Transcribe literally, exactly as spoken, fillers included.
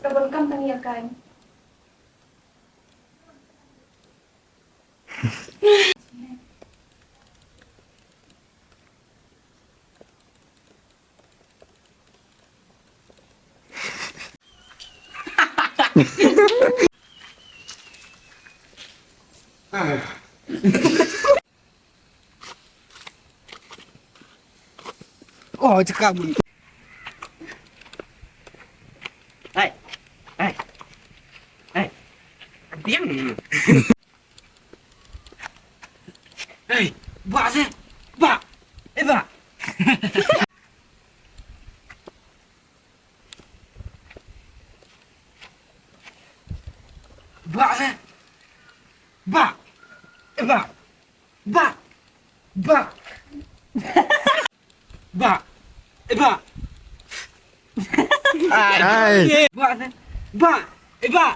Ka bun kam tang ïa ka. Oh, cakap pun. Hai. Hai. Hai. Biang. Hei, ba se. Ba. Eh, ba. Ba se. Ba. Eh, ba. Ba. Ba. Ba. Eh, ba. Ai. Ba se. Ba. Eh, ba.